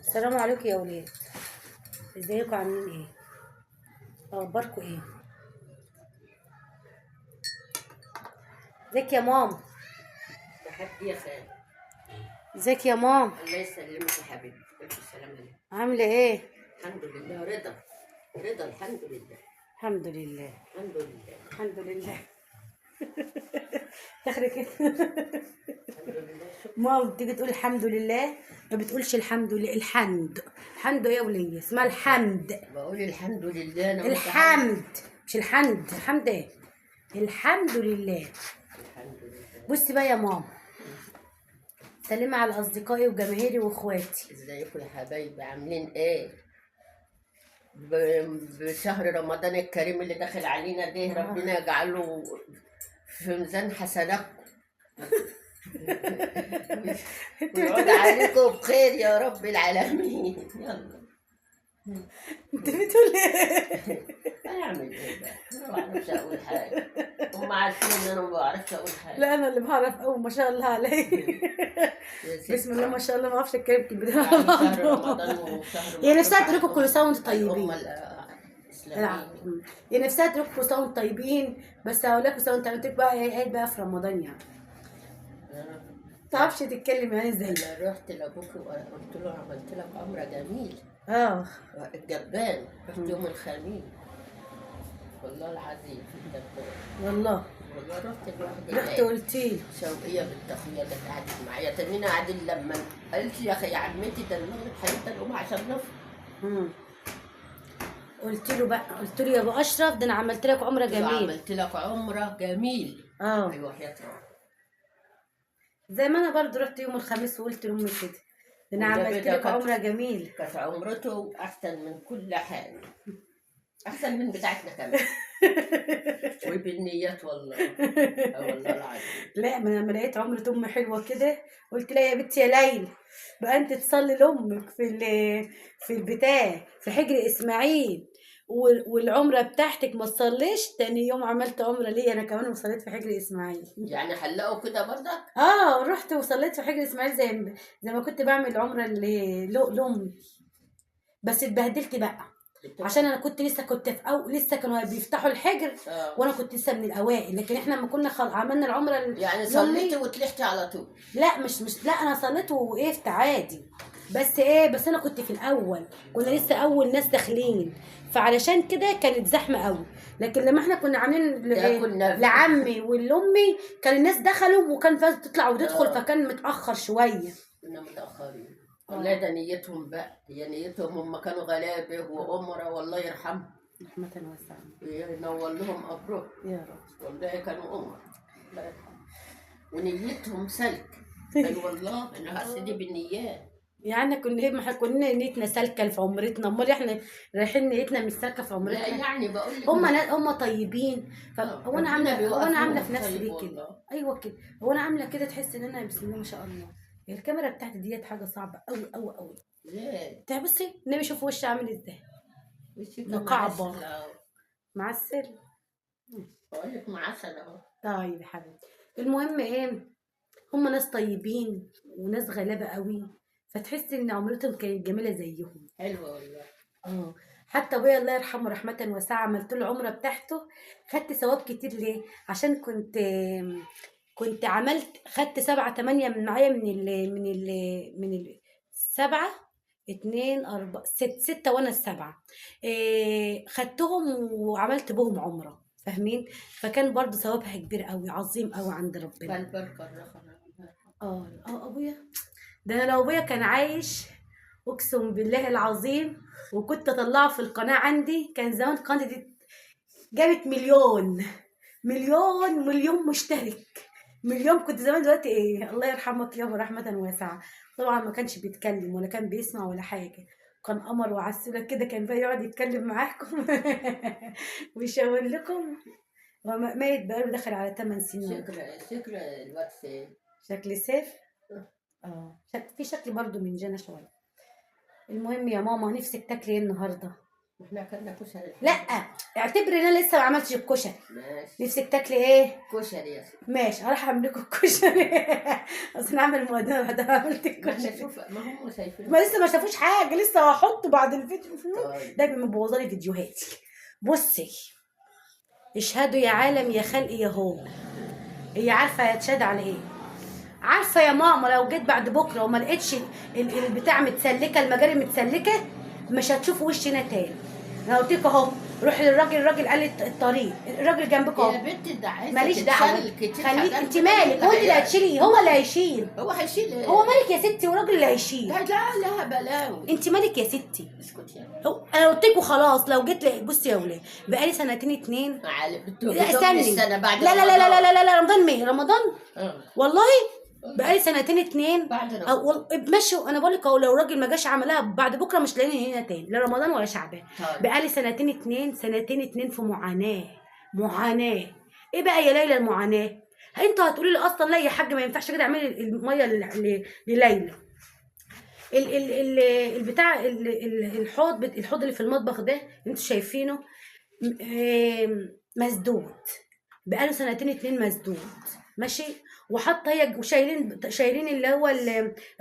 السلام عليكم يا ولاد، ازيكم؟ عاملين ايه؟ اخباركم ايه؟ ازيك يا ماما؟ بحب يا خال. ازيك يا ماما؟ الله يسلمك يا حبيبتي، الف سلامة عليك. عامله ايه؟ الحمد لله، رضا رضا، الحمد لله. الحمد لله، الحمد لله، الحمد لله. تاخدي كده الحمد لله. شكرا. ماما بتيجي تقول الحمد لله، ما بتقولش الحمد لله. الحمد، الحمد يا وليه، اسمها الحمد. بقول الحمد لله. انا الحمد مش الحمد. الحمد ايه؟ الحمد لله، الحمد لله. بصي بقى يا ماما، سلمي على اصدقائي وجماهيري واخواتي. ازيكم يا حبايبي، عاملين ايه؟ بشهر رمضان الكريم اللي داخل علينا ده، ربنا يجعله في ميزان حسناتكم ويعود عليكم بخير يا رب العالمين. يلا انت بتقول ايه؟ انا اعمل ايه بقى؟ انا ما بعرفش اقول حاجة، هم عارفين ان انا ما بعرفش اقول حاجة. لا انا اللي بعرف قوي، ما شاء الله عليا. يا ستي. بسم الله ما شاء الله، ما اعرفش اتكلم كلمتين على يعني شهر بعض. رمضان وشهر هي نفسها مبروك تقول لكم على كل سنة وانتم طيبين. الأمة الإسلامية. هي نفسها تقول لكم كل سنة وانتم طيبين، بس هقول لكم سنة وانتم طيبين بقى. ايه بقى في رمضان يعني؟ ما تعرفش تتكلم يعني ازاي. أنا رحت لأبوك وقلت له عملت لك عمرة جميل. الجبان، رحت يوم الخميس والله العظيم في الجبان. والله والله رحت لوحدي. رحت قلتي لي شوقية بنت أخويا جت قعدت معايا، تنينا قاعدين لما قالت لي يا أخي يا عمتي ده المغرب هيبدأ الأم عشان نفطر. قلت له بقى، قلت له يا ابو اشرف ده انا عملت لك عمره جميل. عملت لك عمره جميل. ايوه حياة ربنا. زي ما انا برضو رحت يوم الخميس وقلت لامي كده، ده انا عملت لك عمره جميل. كانت عمرته احسن من كل حاجة، احسن من بتاعتنا كمان. وبالنيات والله. والله العظيم. لا ما انا لما لقيت عمره امي حلوة كده قلت لها يا بنتي يا ليلى بقى انت تصلي لامك في البتاع في حجر اسماعيل، والعمرة بتاعتك ما تصليش. تاني يوم عملت عمره ليا انا كمان وصليت في حجر اسماعيل. يعني حلقوا كده برضك؟ رحت وصليت في حجر اسماعيل زي ما كنت بعمل عمره لامي، بس اتبهدلت بقى عشان انا كنت لسه كنت في أو لسه كانوا بيفتحوا الحجر. وانا كنت لسه من الاوائل، لكن احنا لما كنا عملنا العمرة يعني صليتي وطلعتي على طول؟ لا مش لا انا صليت ووقفت عادي، بس ايه، بس انا كنت في الاول، كنا لسه اول ناس داخلين، فعلشان كده كانت زحمة قوي. لكن لما احنا كنا عاملين لعمي ولامي كان الناس دخلوا وكان فاز تطلع وتدخل، فكان متاخر شوية. كنا متاخرين والله. ده نيتهم بقى، هي نيتهم، هم كانوا غلابة وامراء والله يرحمهم رحمه واسعة، ينور لهم قبرهم يا رب. والله كانوا امراء الله يرحمهم، ونيتهم سالكة. اي والله انا حاسه دي بالنيات. يعني كنا ايه، ما احنا كنا نيتنا سالكة في عمرتنا، امال احنا رايحين نيتنا مش سالكة في عمرتنا؟ لا يعني بقول لك هم طيبين. فهو انا عامله، هو انا عامله في نفسي ليه كده؟ ايوه كده، هو انا عامله كده، تحس ان انا بسم الله ما شاء الله. الكاميرا بتاعتي ديت حاجة صعبة قوي قوي قوي. ليه؟ بصي النبي شوف وشي عامل ازاي، مكعبر معسل. بقول لك معسل اهو. طيب يا حبيبتي، المهم ايه، هم ناس طيبين وناس غلابة قوي، فتحس ان عمرتهم كانت جميلة زيهم. حلوة والله. حتى ابويا الله يرحمه رحمه واسعة عملت له العمرة بتاعته، خدت ثواب كتير. ليه؟ عشان كنت عملت، خدت 7 8 من معايا من ال 7 2 4 6 6 وانا السبعة، خدتهم وعملت بهم عمره، فاهمين؟ فكان برضو ثوابها كبير قوي، عظيم قوي عند ربنا. ابويا ده انا لو ابويا كان عايش اقسم بالله العظيم وكنت اطلعه في القناة عندي، كان زمان قناتي دي جابت مليون مليون مليون مشترك، مليون. كنت زمان دلوقتي ايه. الله يرحمك يابا رحمه واسعة. طبعا ما كانش بيتكلم ولا كان بيسمع ولا حاجة، كان قمر وعسوله كده، كان بقى يقعد يتكلم معاكم ويشاور لكم. ميت بقاله دخل على 8 سنين. شكل الواد سيف، شكل سيف. في شكل برضو من جنى شوية. المهم يا ماما، نفسك تاكلي ايه النهارده؟ ما احنا اكلنا كشري. لا اعتبري ان انا لسه ما عملتش الكشري. ماشي. نفسك تاكلي ايه؟ كشري يا ستي. ماشي، هروح اعمل لكم الكشري. اصل انا اعمل مقدمه بعد ما عملت ما احنا الكشري. شوف، ما هم شايفين. ما لسه ما شافوش حاجة، لسه هحطه بعد الفيديو. طيب. ده مبوظه لي فيديوهاتي. بصي اشهدوا يا عالم يا خلق يا هو. هي عارفه يا تشهد على ايه؟ عارفه يا ماما لو جيت بعد بكره وما لقيتش البتاع متسلكه، المجاري متسلكه، مش هتشوف وشنا تاني. انا قلت لك اهو، روحي للراجل، الراجل قال لي الطريق، الراجل جنبك اهو. يا بنتي ده عايزه ماليش دعوه، تتشال كتير خليك حاجات. انت مالك، هو انت اللي هتشيلي، هو اللي هيشيل. هو هيشيل ايه؟ هو مالك يا ستي، والراجل اللي هيشيل. لا لا بلاوي. انت مالك يا ستي؟ اسكت يا هو انا قلت لك وخلاص. لو جيت لي بصي يا ولاد، بقالي سنتين اتنين. معلم. لا استني، السنة بعد لا لا لا لا لا لا لا، رمضان مين؟ رمضان آه. والله بقالي سنتين اتنين. بعد رمضان. أو ماشي، انا بقول لك اهو، لو الراجل ما جاش عملها بعد بكره مش لاقيني هنا تاني، لا رمضان ولا شعبان. طيب. بقالي سنتين اتنين، سنتين اتنين في معاناة. معاناة ايه بقى يا ليلى المعاناة؟ انتوا هتقولي لي اصلا لا يا حاج ما ينفعش كده، اعملي المية لليلى. ال ال ال البتاع ال ال الحوض الحوض اللي في المطبخ ده انتوا شايفينه مسدود، بقاله سنتين اتنين مسدود. ماشي، وحاطه هي وشايلين، شايلين اللي هو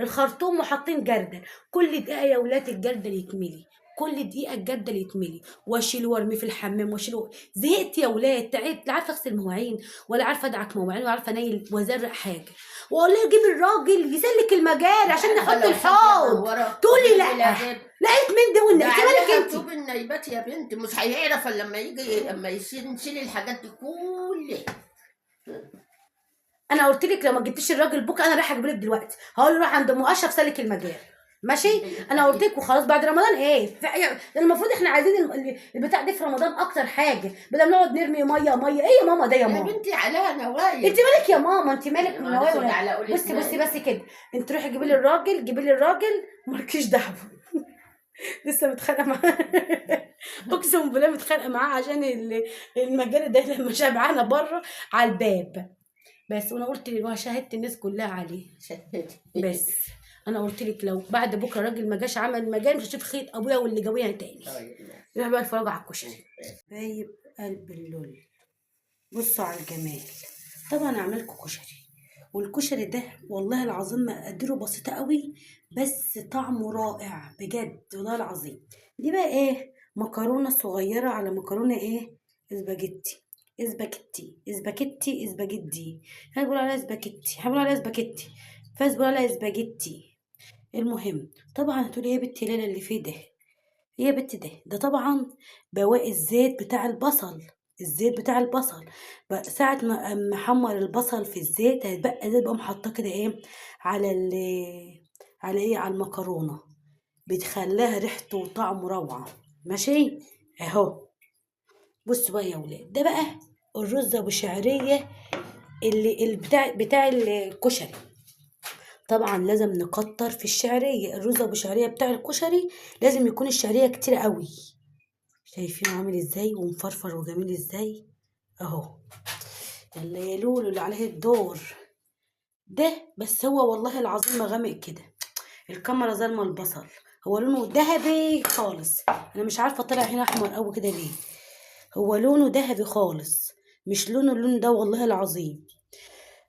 الخرطوم وحاطين جردل. كل دقيقة يا ولاد الجردل يتملي، كل دقيقة الجردل يتملي، واشيل وارمي في الحمام واشيل زهقت يا ولاد، تعبت، لا عارفه اغسل مواعين ولا عارفه ادعك مواعين ولا عارفه انيل وازرق حاجة. واقول لها جيب الراجل يسلك المجاري عشان نحط الحوض، تقولي لا. لقيت مين ده والنبي؟ انت مالك انت؟ طوب النايبات يا بنت، مش هيعرف الا لما يجي، لما يشيل، نشيل الحاجات دي كلها. انا قلت لك لو ما جبتيش الراجل بكره انا رايحة اجيب لك دلوقتي، هقول له روح عند ام اشرف سلك المجاري. ماشي، انا قلت لك وخلاص. بعد رمضان ايه؟ المفروض احنا عايزين البتاع دي في رمضان اكتر حاجة، بدل ما نقعد نرمي مية مية. ايه يا ماما ده يا يا ماما؟ بنتي عليها نوايا. انت مالك يا ماما؟ انت مالك من أنا نوايا سوري ولا على قولة بصي بصي مالك. بس كده، انت روحي جيبي لي الراجل، جيبي لي الراجل، مالكيش دعوه. لسه متخانقه معاه، اقسم بالله متخانقه معاه عشان المجال ده لما شبعانه بره على الباب بس. وانا قلت وشاهدت الناس كلها عليه. شهدتي. بس انا قلت لك لو بعد بكره راجل ما جاش عمل مجال مش هشوف خيط ابويا واللي جابويا تاني. طيب روح بقى اتفرجوا على الكشري. بايب قلب اللول، بصوا على الجمال. طبعا اعمل لكم كشري، والكشري ده والله العظيم مقاديره بسيطة قوي بس طعمه رائع بجد والله العظيم. دي بقى ايه؟ مكرونه صغيرة على مكرونه ايه؟ اسباجيتي، اسباجيتي، اسباجيتي، اسباجيتي. احنا بنقول عليها اسباجيتي، احنا بنقول عليها اسباجيتي، فاز بيقول عليها اسباجيتي. المهم طبعا هتقولي ايه يا بنتي ليلى اللي فيه ده؟ ايه يا بنتي ده؟ ده طبعا بواقي الزيت بتاع البصل، الزيت بتاع البصل بقى ساعة ما أما حمر البصل في الزيت هيتبقى زيت، بقوم حاطاه كده ايه على ال على ايه على المكرونة، بتخليها ريحته وطعمه روعة. ماشي اهو. بصوا بقى يا ولاد، ده بقى الرز ابو شعرية اللي بتاع الكشري. طبعا لازم نكتر في الشعرية، الرز ابو شعرية بتاع الكشري لازم يكون الشعرية كتير قوي. شايفين عامل ازاي ومفرفر وجميل ازاي اهو. يلا يا لولو اللي عليه الدور ده، بس هو والله العظيم ما غامق كده، الكاميرا ظالمه البصل، هو لونه ذهبي خالص. انا مش عارفه طلع هنا احمر قوي كده ليه، هو لونه ذهبي خالص، مش لونه اللون ده والله العظيم.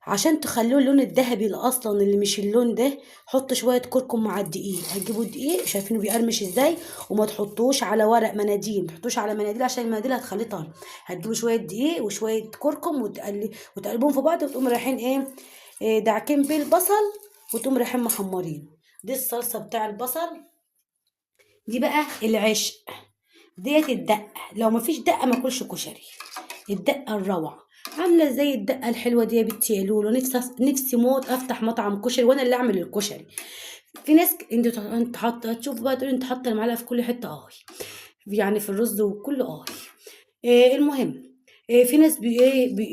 عشان تخلوه اللون الذهبي اللي اصلا اللي مش اللون ده، حطوا شوية كركم مع الدقيق. هتجيبوا الدقيق شايفينه بيقرمش ازاي، وما تحطوش على ورق مناديل، ما تحطوش على مناديل عشان المناديل هتخليه طري. هتجيبوا شوية دقيق وشوية كركم وتقلبوهم في بعض، وتقوم رايحين ايه دعكين بيه البصل، وتقوم رايحين محمرين. دي الصلصه بتاع البصل. دي بقى العشق، ديت الدقة، لو مفيش دقه ما اكلش كشري. الدقة الروعة عامله زي الدقة الحلوة دي يا بنتي يا لولو. نفسي موت افتح مطعم كشري وانا اللي اعمل الكشري. في ناس انت حاطه، تشوف بقى تقول انت حاطه المعلقة في كل حتة، يعني في الرز وكله المهم في ناس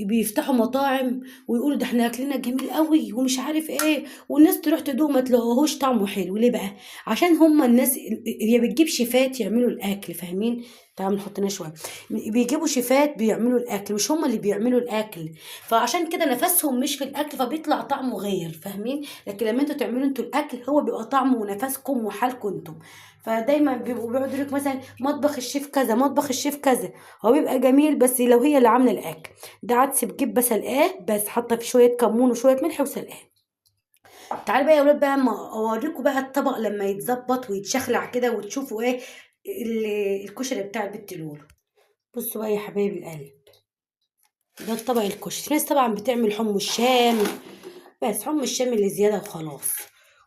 بيفتحوا مطاعم ويقولوا ده احنا اكلنا جميل قوي ومش عارف ايه، والناس تروح تدوق ما تلاقوهوش طعمه حلو. ليه بقى؟ عشان هما الناس يا بتجيب شيفات يعملوا الاكل، فاهمين؟ تعالوا نحط لنا شوية. بيجيبوا شيفات بيعملوا الاكل، مش هم اللي بيعملوا الاكل، فعشان كده نفسهم مش في الاكل، فبيطلع طعمه غير، فاهمين؟ لكن لما انتوا تعملوا انتوا الاكل هو بيبقى طعمه ونفسكم وحالكم انتم. فدايما بيبقوا بيقعدوا لك مثلا مطبخ الشيف كذا، مطبخ الشيف كذا، هو بيبقى جميل بس لو هي اللي عامله الاكل. ده عدس بجبه سلقاه بس، حاطه فيه شوية كمون وشوية ملح وسلقاه. تعالوا بقى يا ولاد بقى ما اوريكم بقى الطبق لما يتظبط ويتشخلع كده، وتشوفوا ايه الكشري بتاع البت لولو. بصوا بقى يا حبايب القلب، ده الطبق الكشري. في ناس طبعا بتعمل حم الشام، بس حم الشام اللي زيادة وخلاص،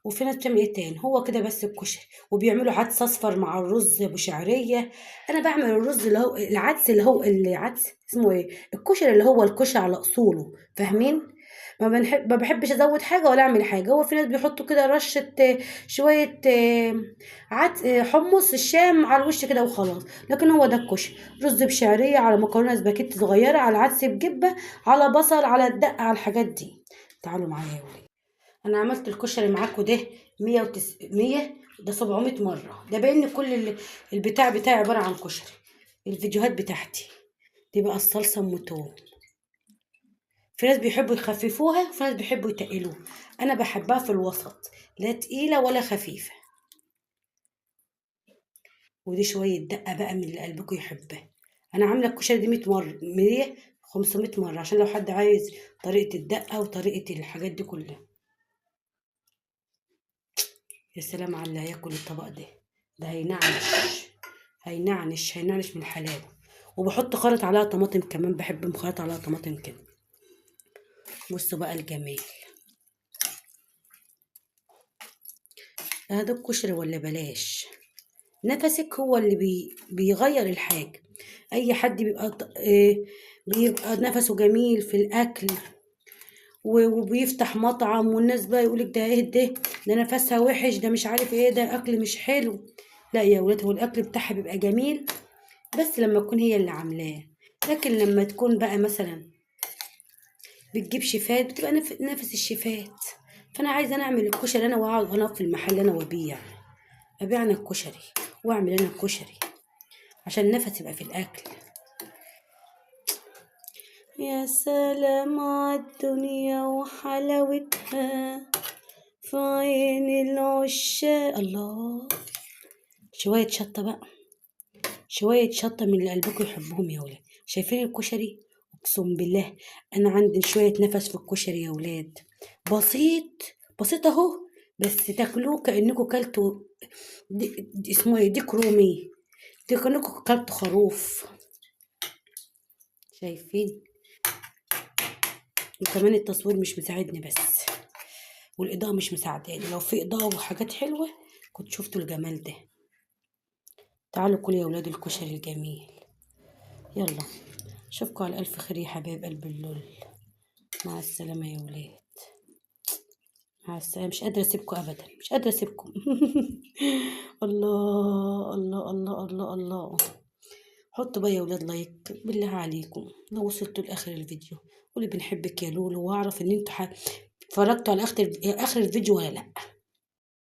وفي ناس بتعمل ايه تاني، هو كده بس الكشري. وبيعملوا عدس اصفر مع الرز ابو شعرية. انا بعمل الرز اللي هو العدس، اللي هو العدس اسمه ايه، الكشري اللي هو الكشري على اصوله، فاهمين؟ ما بحبش ازود حاجة ولا اعمل حاجة. هو في ناس بيحطوا كده رشه شوية عدس حمص الشام على الوش كده وخلاص، لكن هو ده الكشري، رز بشعريه على مكرونه سباكيتي صغيرة على عدس بجبه على بصل على الدقة على الحاجات دي. تعالوا معايا يا ولاد، انا عملت الكشري معاكم ده مية وتس-، مية، ده سبعمية مرة، ده باين كل البتاع بتاعي عبارة عن كشري. الفيديوهات بتاعتي دي بقى الصلصه ام توم. في ناس بيحبوا يخففوها وفي ناس بيحبوا يتقلوها، انا بحبها في الوسط، لا تقيلة ولا خفيفة. ودي شوية دقه بقى من اللي قلبكم يحبها. انا عامله الكشري دي 100 مرة، 100، 500 مرة، عشان لو حد عايز طريقه الدقة وطريقه الحاجات دي كلها. يا سلام على اللي هياكل الطبق ده، ده هينعنش هينعنش هينعنش من الحلاوة. وبحط خلط عليها طماطم كمان، بحب مخلط عليها طماطم كده. بصوا بقى الجمال، هذا الكشري ولا بلاش. نفسك هو اللي بيغير الحاجة. أي حد بيبقى نفسه جميل في الأكل وبيفتح مطعم، والناس بقى يقولك ده ايه ده، ده نفسها وحش، ده مش عارف ايه، ده الاكل مش حلو. لا يا ولاد، هو الاكل بتاعها بيبقى جميل بس لما تكون هي اللي عاملاه. لكن لما تكون بقى مثلا بتجيب شيفات بتبقى نفس الشيفات. فانا عايزه انا اعمل الكشري انا، واقعد انا في المحل انا وابيع، ابيع انا الكشري واعمل انا الكشري عشان نفسي يبقى في الاكل. يا سلام على الدنيا وحلاوتها في عين العشاق. الله، شوية شطة بقى، شوية شطة من اللي قلبكم يحبهم يا ولاد. شايفين الكشري؟ اقسم بالله انا عندي شوية نفس في الكشري يا ولاد، بسيط بسيط اهو، بس تاكلوه كأنكم كلتوا دي اسمه ايه، ديك رومي، دي كأنكم كلتوا خروف. شايفين؟ وكمان التصوير مش مساعدني بس، والإضاءة مش مساعداني. لو في إضاءة وحاجات حلوة كنت شفتوا الجمال ده. تعالوا كلوا يا ولاد الكشري الجميل. يلا اشوفكم على ألف خير يا حبايب قلب اللول. مع السلامة يا ولاد، مع السلامة. مش قادرة أسيبكم أبدا، مش قادرة أسيبكم. الله الله الله الله الله. حطوا بقى يا ولاد لايك بالله عليكم لو وصلتوا لآخر الفيديو، قولي بنحبك يا لولو، واعرف ان انتوا اتفرجتوا على اخر الفيديو ولا لا.